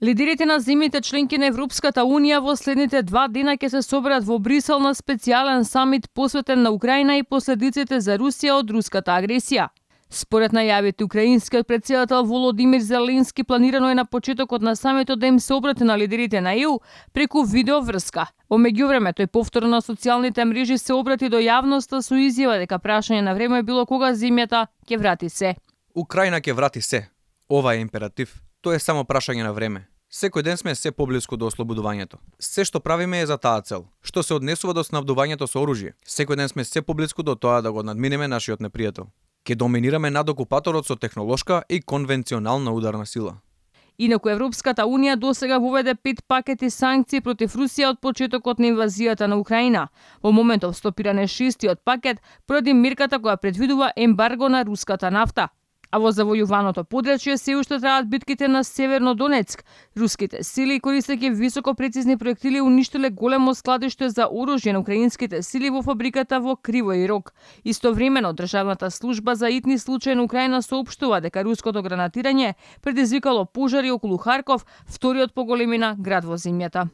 Лидерите на земјите членки на Европската Унија во следните 2 дена ќе се соберат во Брисел на специјален самит посветен на Украина и последиците за Русија од руската агресија. Според најавите, украинскиот претседател Володимир Зеленски планирано е на почетокот на самитот да им се обрати на лидерите на ЕУ преку видеоврска. Во меѓувреме, тој повторно на социјалните мрежи се обрати до јавноста со изјава дека прашање на време било кога земјата ќе врати се. Украина ќе врати се. Ова е императив. Тоа е само прашање на време. Секој ден сме се поблиску до ослободувањето. Се што правиме е за таа цел. Што се однесува до снабдувањето со оружје, секој ден сме се поблиску до тоа да го надминеме нашиот непријател. Ке доминираме над окупаторот со технолошка и конвенционална ударна сила. Инаку Европската Унија досега воведе 5 пакети санкции против Русија од почетокот на инвазијата на Украина. Во моментов стопиран е 6-тиот пакет поради мерката која предвидува ембарго на руската нафта. А во завојуваното подрачје се уште траат битките на Северно Донецк. Руските сили, користејќи високопрецизни проектили, уништиле големо складиште за оружје на украинските сили во фабриката во Кривој Рог. Истовремено, државната служба за итни случаи на Украина соопштува дека руското гранатирање предизвикало пожари околу Харков, вториот по големина град во земјата.